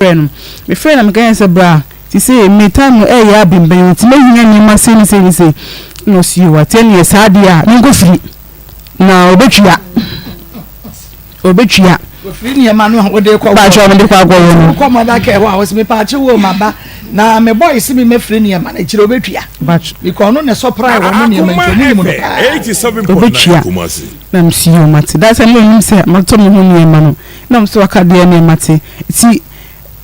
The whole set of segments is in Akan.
Mefrɛɛ no, mefrɛɛ no na meka kyerɛɛ no sɛ bra sesei me time no ɛreyɛ abenbɛn nti mɛhia nneɛma sei ne sei ne sei. Ɛna ɔse yoo wate ɛneɛ saa deɛ a menkɔ firi na ɔbɛtua ɔbɛtua. Ofiri nneɛma no a wode kɔ Paatwa mede kɔ akɔwɔ no. Wokɔ mother care hɔ a wɔsi mepaakyɛ wo ma ba na me boy si me mɛfiri nneɛma no akyire ɔbɛtua. Because ɔno na ɛsɔprae wɔn nneɛma nti ɔmo nim no paa. Ɔbɛtua na mesi yoo mate. That time na ɔnim sɛ matɔ me ho nneɛma no. Na ɔmo sɛ waka deɛ neɛ mate nti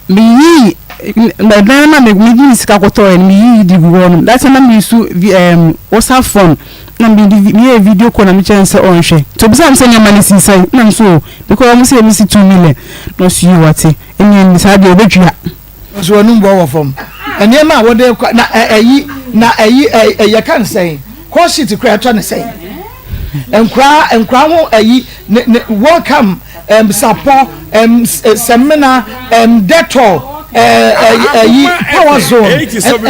meyii ɛdan no a mede me sika kɔtɔɔɛ no meyii de gu hɔ nom that time na me use ɛɛm WhatsApp phone na mede meyɛɛ video call na mekyerɛ no sɛ ɔnhwɛ nti obisaa me sɛ nneɛma no si sɛn na me so o mekɔɔ ɔmo sɛ ɛmesi 2 million na ɔse yoo wate ɛneɛ saa deɛ ɔbɛtua. Nso wɔn bɔ wɔ fam. Nneɛma a wɔde kɔ na ɛyi na ɛyi ɛyɛ ka nsɛn kɔɔ sheet kura ɛtɔ ne sɛn. Nkura nkura ho ɛyi ne ne welcome ɛm sapɔ ɛm sɛmina ɛm dɛtɔ ɛɛ ɛyi power zone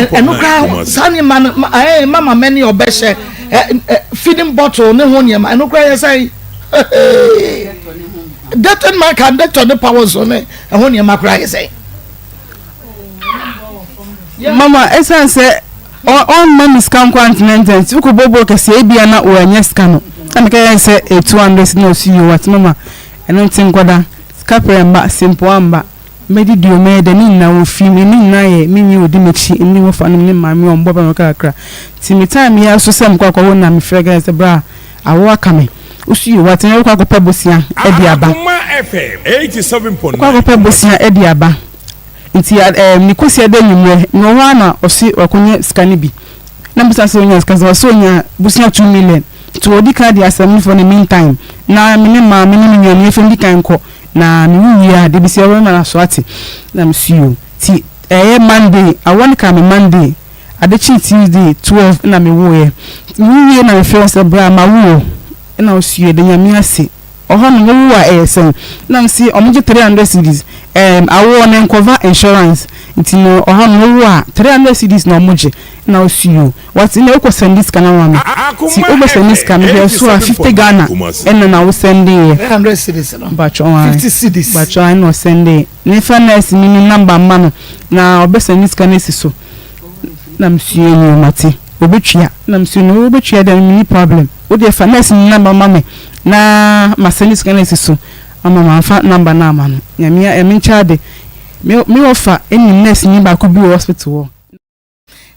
ɛno kura saa nneɛma no ɛɛ mama mɛni ɔbɛhyɛ ɛ ɛ feeding bottle ne ho nneɛma ɛno kura yɛ sɛn dɛtɔ ne ma ka dɛtɔ ne power zone ne ɛho nneɛma kura yɛ sɛn. Mama ɛsiane sɛ ɔmma me sika nkɔ antena ntɛn nti wokɔ bɔbɔ kɛseɛ ebia na wɔanya sika no na meka yɛn sɛ ɛyɛ 200 na ɔsi yɛ wate mama ɛno nti nkɔda sika prɛ mba simpo amba mɛdi deɛ ɔmɛyɛ dɛ ne nyinaa wɔ fi me ne nyinaa yɛ me nyi ɔdi m'akyi ne wɔfa nom ne maame ɔmbɔ bɛ kakra nti me time yɛ so sɛ mekɔ akɔwo na mefrɛ guy sɛ bra awo aka me wosu yɛ wate na wokɔ akɔpɛ bosia ɛde aba wokɔ akɔpɛ bosia ɛde aba. Nti ne Kwasiada anwummerɛ mewɔ hɔ ara na ɔse wakɔnya sika no bi. Na mebisa sɛ ɔnya sika sɛn, ɔse ɔnya bosea 2 million. Nti ɔdi kan de asɛm no for the meantime na me ne maame ne me nua no yɛmfa ndi kan nkɔ na mewu wie a deɛ bɛsi ɔbɛma no aso ate. Na mese yoo. Nti ɛyɛ Monday, awoɔ no kaa me Monday, ade kyee Tuesday 12 na mewoeɛ. Nti mewo wie na mefrɛ no sɛ bra mawo o, ɛna ɔse yoo yɛda Nyame ase. Ɔhɔ no wowo a ɛyɛ sɛn? Na mese ɔmo gye 300 cedis, ɛɛm awoɔ no ɛnkɔva insurance nti no ɔhɔ no wowo a 300 cedis na ɔmo gye. Na ɔse yoo wate nea wokɔ sɛnde sika no ama me nti wobɛ sɛnde sika no hwɛ so a 50 Ghana ɛna na wo sɛnde yɛ. 300 cedis no Mpakyɛw ae 50 cedis. Mpakyɛw ae na ɔsɛnde ne fa nurse ni no number mma no na ɔbɛ sɛnde sika no asi so. Na mese yoo mate ɔbɛtua. Na mese no wobɛtua deɛ menni problem. Wo deɛ fa nurse no number ma me na ma send sika no asi so ama mamfa number no ama no. Nyame Nyame nkyɛ ade. Me me wɔfa nim nurse ni baako bi wɔ hospital hɔ.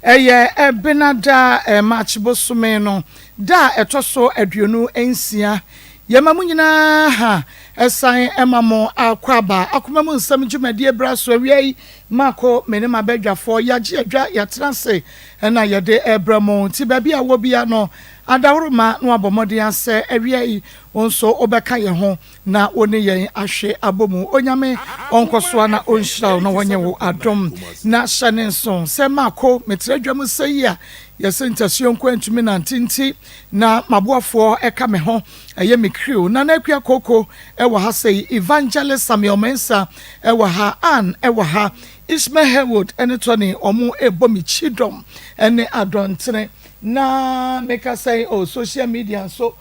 Ɛyɛ Ɛbenada, March bosome no da a ɛtɔ so 26. Yɛma mo nyinaa ha san ma mo akwaaba akoma mu nsɛm dwumadie bra so awia yi. Mako, me ne m'abadwafoɔ yɛagye adwa, yɛatena ase na yɛde rebrɛ mo. Nti baabi a wɔ biara no, adaworoma na wabɔ mmɔden asɛ awia yi wo nso wobɛka yɛn ho na wo ne yɛn ahwe abɔ mu. Onyame ɔnkɔsoa na ɔnhyira wo na wɔnyɛ wo adom. Na hyɛ ne nso sɛ Mako, metra dwa mu sɛ yi a yɛse ntasuo nko antumi nante nti na m'aboafoɔ ɛka me ho, ɛyɛ me crew. Nana Akua Koko ɛwɔ ha sɛ yi, Evangelist Samuel Mensah ɛwɔ ha, Ann ɛwɔ ha, Ishmael Haywood ɛne Tony ɔmo ɛbɔ me kyidɔm ɛne adɔntene. Na meka sɛ oh, social media nso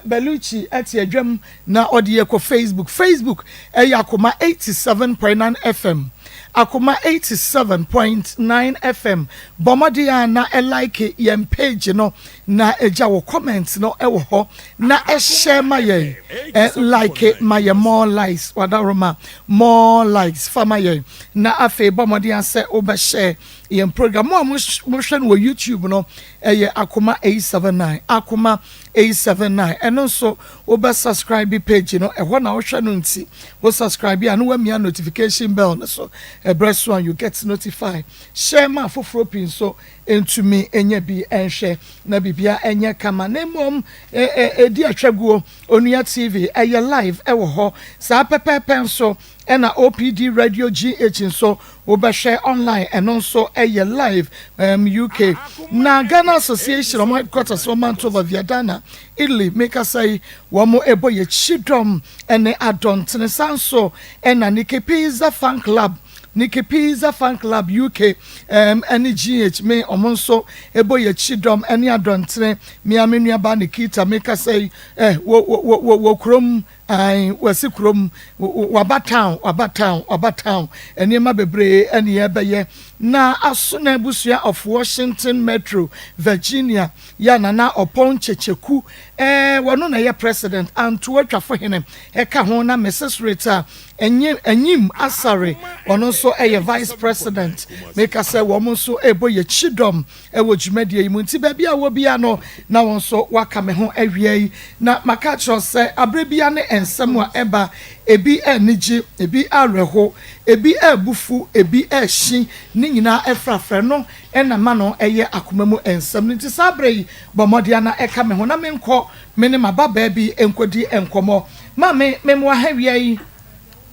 Bellucci ɛte adwam na ɔde yɛ kɔ Facebook. Facebook ɛyɛ Akoma 87.9 FM. Akoma 87.9 FM. Bɔ mmɔden a na ɛlike yɛn page no na ɛgya wɔ comment no ɛwɔ hɔ na ɛhyɛ ma yɛn ɛ like ma yɛn more likes, wadaroma more likes fa ma yɛn. Na afei bɔ mmɔden asɛ wobɛhyɛ yɛn program. Mo a mohwɛ no wɔ YouTube no, ɛyɛ Akoma 879, Akoma 879. Ɛno nso wobɛ subscribe page no ɛhɔ na wohwɛ no, nti wo subscribe a na wamia notification bell no so, ɛbrɛ so a you get notified. Hyɛ ma afoforɔ pii nso ntumi nya bi nhwɛ na biribia ɛnyɛ kama. Na mmom ɛdi atwaguo Onua TV ɛyɛ live ɛwɔ hɔ saa pɛpɛɛpɛ nso, ɛna OPD Radio GH nso wobɛhwɛ online, ɛno nso ɛyɛ live. UK na Ghana Association ɔmo headquarters wɔ Mantova, Viadana, Italy. Mekasa yi wɔn ɛbɔ yɛ kyidɔm ɛne adɔntene saa nso, ɛna Nike Pizza Fan Club, Nike Pizza Fan Club UK ɛne GH me ɔmo nso ɛbɔ yɛ kyidɔm ɛne adɔntene. Mmea me nuaba Nikita, mekasa yi wɔ wɔ wɔ wɔ kurom. Ae, wasi kurom, waba town, waba town, waba town. Nneɛma bebree ɛne yɛbɛyɛ. Na Asona abusua of Washington Metro, Virginia, yɛ Nana Ɔpɔn Kyekyeku, ɛɛ, wɔno na ɛyɛ president, Antoa Twafohene ɛka ho, na Mrs. Rita Anyim Asare, ɔno nso ɛyɛ vice president. Meka sɛ wɔn nso ɛrebɔ yɛn kyidɔm wɔ dwumadie yi mu. Nti baabi a wɔ biara no, na wo nso woaka me ho awia yi. Na maka akyerɛ wo sɛ aberɛ biara ne nsɛm a ɛba, ebi anigye, ebi awerɛho, ebi abufu, ebi ɛhye, ne nyinaa ɛfrafra. Ɛno na ɛma no yɛ akoma mu nsɛm no. Nti saa berɛ yi, bɔ mmɔden ara na ɛka me ho na menkɔ me ne m'ababaa bi nkɔdi nkɔmmɔ. Maame, memmoa ha awia yi.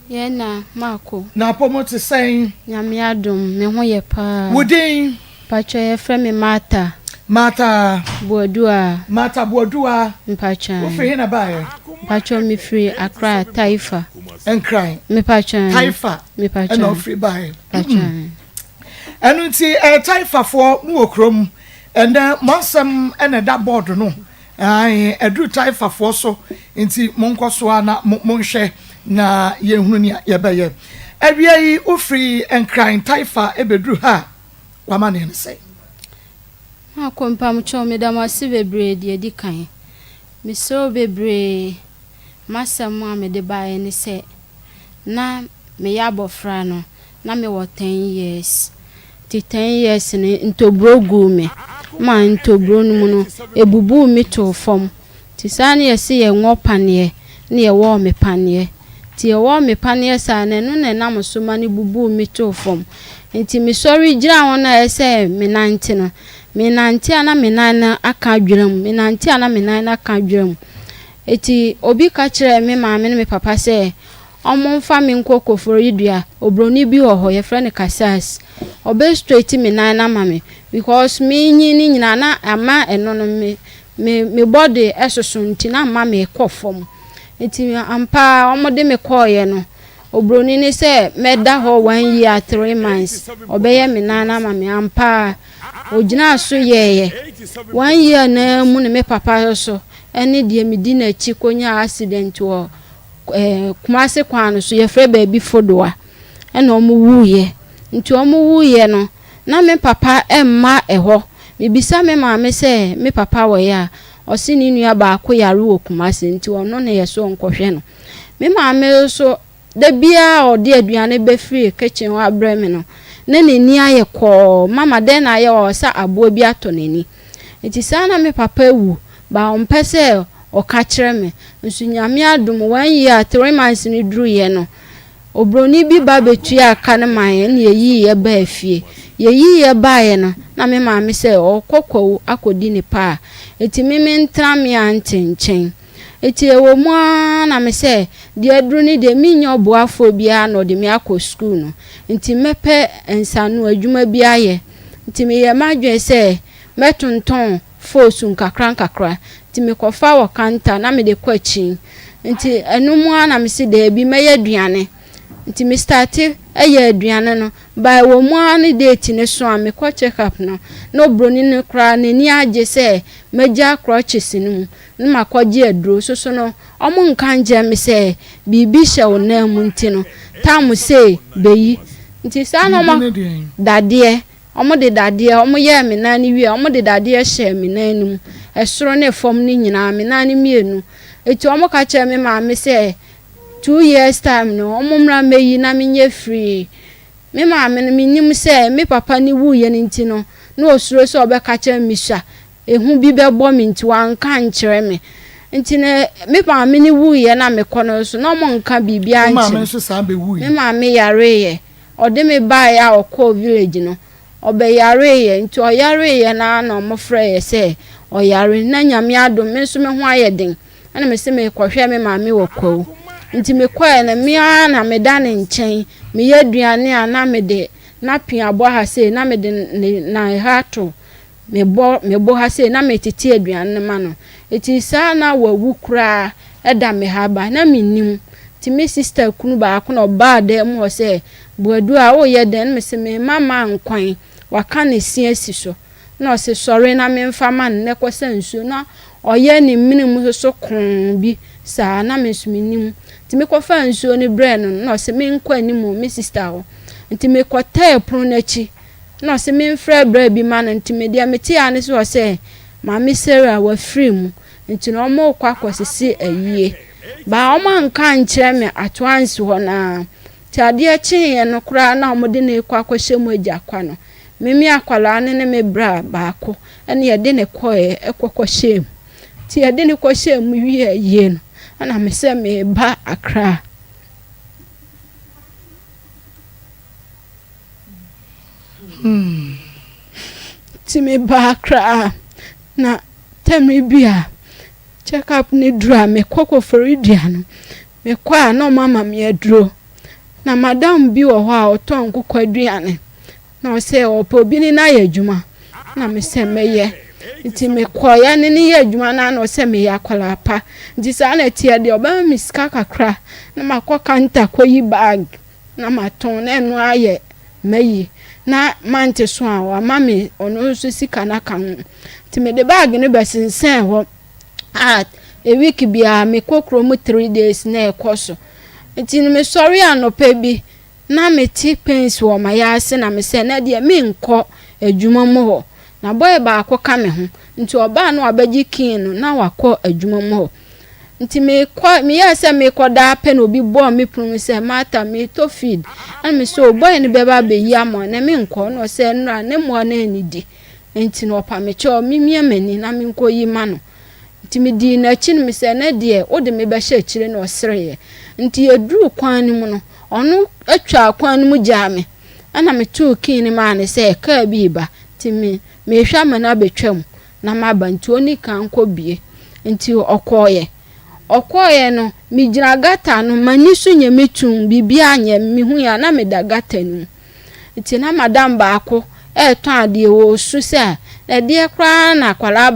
Yɛn na mako. Na apɔmu te sɛn? Nyame adom, me ho yɛ paa. Wo din? Mpakyɛ yɛfrɛ me Martha. Martha. Boaduaa. Martha Boaduaa. Mpakyɛ. Wo firi he na baeɛ? Mpakyɛ me firi Accra, Taifa. Nkran. Mepakyɛ. Taifa. Mepakyɛ. Ɛna wo firi baeɛ. Mpakyɛ. Ɛno nti eh, Taifafoɔ mo wɔ kurom. Ɛnɛ mo asɛm ɛna ɛda bɔɔdo no. Ae, aduru Taifafoɔ so, nti monkɔ so ara na monhwɛ na yɛnhunu nea yɛbɛyɛ. Awia yi, wofiri Nkran Taifa bɛduru ha a, w'amanneɛ ne sɛn? Marko, Mpamokyɛw, meda mo ase bebree deɛ ɛdi kan. Mesrɛ wo bebree, m'asɛm a mede baeɛ ne sɛ, na meyɛ abɔfra no, Na me wɔ ten years nti ten years no ntoburo guu me ma ntoburo no mu no ebubuu me too fam nti saa na yɛse yɛ nwɔ paneɛ na yɛwɔɔ me paneɛ nti yɛwɔɔ me paneɛ saa no ɛno na ɛnam so ma no bubuu me too fam nti me sɔre gyina hɔ no a ɛsɛ me nante no me nante a na me nan no aka adwera mu me nante a na me nan no aka adwera mu nti obi ka kyerɛɛ me maame ne me papa sɛ Wɔmfa me nkɔ Koforidua, obroni bi wɔ hɔ yɛfrɛ no Kasas, ɔbɛ straight me nan no ama me because me nyin no nyinaa na ama ɛno no me me me body ɛsoso nti na ama me kɔ fam nti ampa ara wɔde me kɔɔeɛ no obroni no sɛ mɛda hɔ one year 3 months ɔbɛyɛ me nan no ama me. Ampa ara ogyinaa so yɛɛyɛ. One year naa mu no me papa nso ɛne deɛ medi n'akyi kɔnyaa accident wɔ ɛɛ Kumasi kwan no so, yɛfrɛ baabi Fodoa, ɛna wɔn wuiɛ. Nti wɔn wuiɛ no, na me papa mma ɛhɔ. Mebisa me maame sɛ me papa wɔ he a, ɔse ne nua baako yare wɔ Kumasi nti ɔno na yɛse ɔnkɔhwɛ no. Me maame nso, da biara a ɔde aduane bɛfiri kitchen hɔ abrɛ me no, na n'ani ayɛ kɔɔ. Mama dɛn na ayɛ wo a? Ɔsɛ aboa bi atɔ n'ani. Nti saa na me papa awu, but ɔmpɛ sɛ ɔka kyerɛ me. Nso Nyame adom one year 3 months no duruiɛ no, obroni bi ba bɛtuaa ka no maa yɛn na yɛyii yɛ baa fie. Yɛyii yɛ baeɛ no, na me maame sɛ ɔrekɔ Kwawu akɔdi ne paa, nti me mentena me aunty nkyɛn. Nti ɛwɔ mu ara na me sɛ deɛ aduru no deɛ mennya ɔboafoɔ biara na ɔde me akɔ sukuu no, nti mɛpɛ nsano adwuma bi ayɛ. Nti meyɛɛ m'adwene sɛ mɛtontɔn foosu nkakrankakra. Nti mekɔfa wɔ kanta na mede kɔ akyi. Nti ɛno mu ara na mese daabi mɛyɛ aduane. Nti me starte yɛ aduane no, but ɛwɔ mu ara ne date no so a mekɔ check up no, na obroni no koraa n'ani agye sɛ magya crutches no mu na makɔgye aduro. Soso no ɔmo nka nkyerɛ me sɛ biribi hyɛ wo nan mu nti no tam sei bɛyi. Nti saa na Biribi ɔmo ne deɛn? Dadeɛ. Wɔde dadeɛ, wɔyɛɛ me nan no wieeɛ a, wɔde dadeɛ hyɛɛ me nan no mu, ɛsoro ne fam no nyinaa, me nan no mmienu. Enti wɔka kyerɛɛ me maame sɛ 2 years time no, wɔmmra mmɛyi na menyɛ free. Me maame no, mennim sɛ me papa no wuiɛ no nti no, na ɔsuro sɛ ɔbɛka kyerɛ me mesua, ehu bi bɛbɔ me nti wanka ankyerɛ me. Nti no, me maame no wuiɛ na mekɔ no nso, na wɔnka biribiara Wo maame nkyerɛ. nso san Me bɛwuiɛ? maame yareeɛ. Ɔde me baeɛ a ɔkɔɔ village no, ɔbɛyareeɛ. Nti ɔyareeɛ no ara na wɔfrɛeɛ sɛ ɔyare. Na Nyame adom, me nso me ho ayɛ den. Ɛna mese merekɔhwɛ me maame wɔ Kwawu. Nti mekɔeɛ no, me ara na meda ne nkyɛn. Meyɛ aduane a na mede n'apea abɔ ha sei, na mede ne nan ha ato me bɔ me bo ha sei na metete aduane no ma no. Enti saa na wawu koraa da me ha ba na mennim. Nti me sister kunu baako na ɔbaa dan mu hɔ sɛ, Boadu a woreyɛ dɛn? Na mese merema maa nkwan, waka ne se asi so. Na ɔse sɔre na memfa ma no na ɛkɔsa nsuo. Na ɔyɛ ne mene mu nso so koo bi. Saa na me nso mennim. Nti mekɔfaa nsuo no brɛɛ no no na ɔse menkɔ anim me sister hɔ. Nti mekɔtɛɛ pono no akyi na ɔse memfrɛ bra bi ma no nti me deɛ metee ara ne sɛ ɔsɛ Maame Sarah wafiri mu nti no wɔrekɔ akɔsese ayie. Baa wɔanka ankyerɛ me ato ansi hɔ no ara. Nti adeɛ kyeeɛ no koraa na wɔde no rekɔ akɔhyɛ mu agya kwa no, me me akwadaa no ne me bra baako ɛna yɛde no kɔeɛ kɔ kɔhyɛɛ mu. Nti yɛde no kɔhyɛɛ mu wie ayie no ɛna me sɛ mereba Accra. Nti mebaa Accra na tɛmere bi a check up no duru a mekɔ Koforidua no, mekɔ a na wɔama me aduro. Na madam bi wɔ hɔ a ɔtɔn nkokɔ aduane. Na ɔsɛ ɔpɛ obi ne no ayɛ adwuma. Na me sɛ mɛyɛ. Nti mekɔeɛ ne no yɛ adwuma no a na ɔsɛ meyɛ akwadaa pa. Nti saa na ɛteɛ deɛ ɔbɛma me sika kakra na makɔ kanta kɔyi bag na matɔn na ɛno ara yɛ mayi. Na mante so a wama me ɔno nso sika no aka ho. Nti mede bag no bɛsensɛn hɔ a a week biara mekɔ kurom 3 days na ɛkɔ so. Nti no mesɔre anɔpa bi na mete pains wɔ m'ayaase na mesɛ na deɛ menkɔ adwuma mu hɔ. Na boy baako ka me ho. Nti ɔbaa no wabɛgye key no na wakɔ adwuma mu hɔ. Nti mekɔ meyɛɛ sɛ mekɔ daa pɛ na obi bɔɔ me pono mu sɛ Martha meretɔ feed. Ɛna me sɛ o boy no bɛba abɛyi ama wo na menkɔ. Na ɔsɛ nnora ne mmoa no annidi. Nti no ɔpa me kyɛw memia m'ani na menkɔyi ma no. Nti medii n'akyi no mesɛ ɛnɛ deɛ wode me bɛhyɛ akyire na ɔsereeɛ. Nti yɛduruu kwan no mu no, ɔno atwaa kwan no mu gyaa me. Ɛna metoo key no maa no sɛ kaa bi reba. Nti me mehwɛ ama no abɛtwam na maba nti ɔnni kan nkɔ Nti ɔkɔɔeɛ. Ɔkɔɔeɛ no, megyina gutter no m'ani so nyɛ me tumm biribiara nyɛ me. Mehuiɛ a na meda gutter no mu. Nti na madam baako ɛretɔn adeɛ ɔresu sɛ ɛdeɛ koraa na akwadaa.